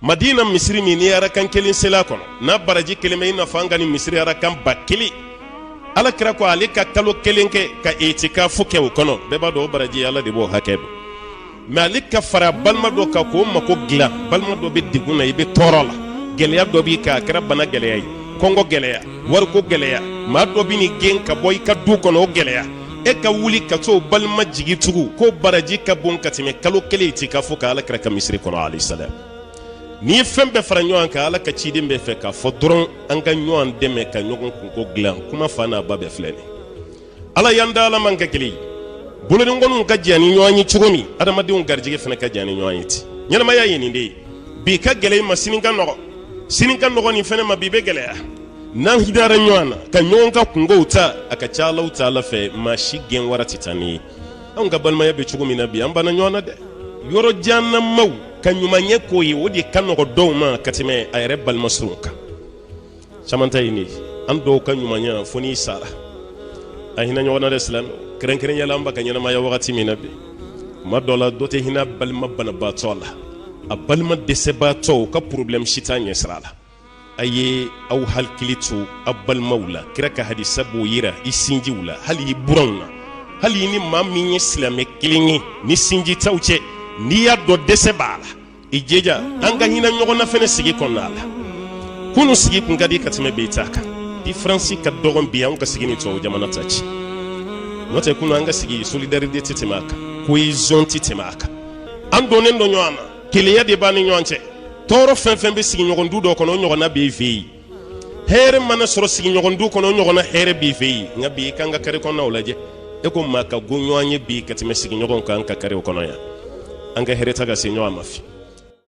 Madina misiri min n'i ye arakan kelen seli a kɔnɔ, n'a baraji kelen bɛ i n'a fɔ an ka nin misiri arakan 1000. Ala kira ko ale ka kalo kelen kɛ ka itikafu kɛ o kɔnɔ, bɛɛ b'a dɔn o baraji Ala de b'o hakɛ dɔn. Mais ale ka fara balima dɔ kan k'o mako dilan, balima dɔ bɛ degun na, i bɛ tɔɔrɔ la, gɛlɛya dɔ b'i kan, a kɛra bana gɛlɛya ye, kɔngɔ gɛlɛya, wariko gɛlɛya, maa dɔ bɛ n'i gɛn ka bɔ i ka du kɔnɔ, o gɛlɛya, e ka wuli ka t'o balima jigi tugu, k'o baraji ka bon ka tɛmɛ kalo kelen itikafu kan Ala kira ka misiri kɔnɔ alayhi salam. N'i ye fɛn bɛɛ fara ɲɔgɔn kan, Ala ka ciden bɛ fɛ k'a fɔ dɔrɔn an ka ɲɔgɔn dɛmɛ ka ɲɔgɔn kunko dilan. Kuma fa n'a ba bɛɛ filɛ nin. Ala y'an da, Ala m'an kɛ kelen ye. Bolodenkɔninw ka jan ni ɲɔgɔn ye cogo min, adamadenw garijɛgɛ fana ka jan ni ɲɔgɔn ye ten. Ɲɛnamaya ye nin de ye. Bi ka gɛlɛn i ma, sini ka nɔgɔ. Sini ka nɔgɔ nin fana ma, bi bɛ gɛlɛya. N'an hinɛra ɲɔgɔn na ka ɲɔgɔn ka kunkow ta, a ka ca Alahu taala fɛ, maa si gɛn wara tɛ taa n'i ye. Anw ka balimaya bɛ cogo min na bi, an banna ɲɔgɔn na dɛ. Yɔrɔ janna maaw ka ɲumanya k'o ye, o de ka nɔgɔ dɔw ma ka tɛmɛ a yɛrɛ balima surun kan. Caman ta ye nin ye. An dɔw ka ɲumanya fo n'i sara. A hinɛ ɲɔgɔn na dɛ silamɛ, kɛrɛnkɛrɛnya la an bɛ ka ɲɛnamaya wagati min na bi. Kuma dɔ la, dɔ tɛ hinɛ balima banabaatɔ la, a balima dɛsɛbaatɔ, o ka problème si t'a ɲɛ sira la. A ye aw hakili to aw balimaw la. Kira ka hadisa b'o yira i sinjiw la, hali i buranw na, hali ni maa min ye silamɛ kelen ye ni sinji t'aw cɛ, n'i y'a dɔn dɛsɛ b'a la, i jija an ka hinɛ ɲɔgɔn na fɛnɛ sigi kɔnɔna la. Kunu sigi kun ka di ka tɛmɛ bi ta kan. Différence ka dɔgɔn bi anw ka sigi ni tubabu jamana ta cɛ. N'o tɛ, kunu an ka sigi, solidarité tɛ tɛmɛ a kan, cohésion tɛ tɛmɛ a kan. An donnen don ɲɔgɔn na, kelenya de b'an ni ɲɔgɔn cɛ. Tɔɔrɔ fɛn fɛn bɛ sigiɲɔgɔn du dɔ kɔnɔ, o ɲɔgɔnna b'i fɛ yen. Hɛrɛ mana sɔrɔ sigiɲɔgɔn du kɔnɔ, o ɲɔgɔnna hɛrɛ b'i fɛ yen. Nka bi, k'an ka kare kɔnɔnaw lajɛ, e ko maa ka go ɲɔgɔn ye bi ka tɛmɛ sigiɲɔgɔnw kan ka karew kɔnɔ yan. An ka hɛrɛ ta ka se ɲɔgɔn ma fi.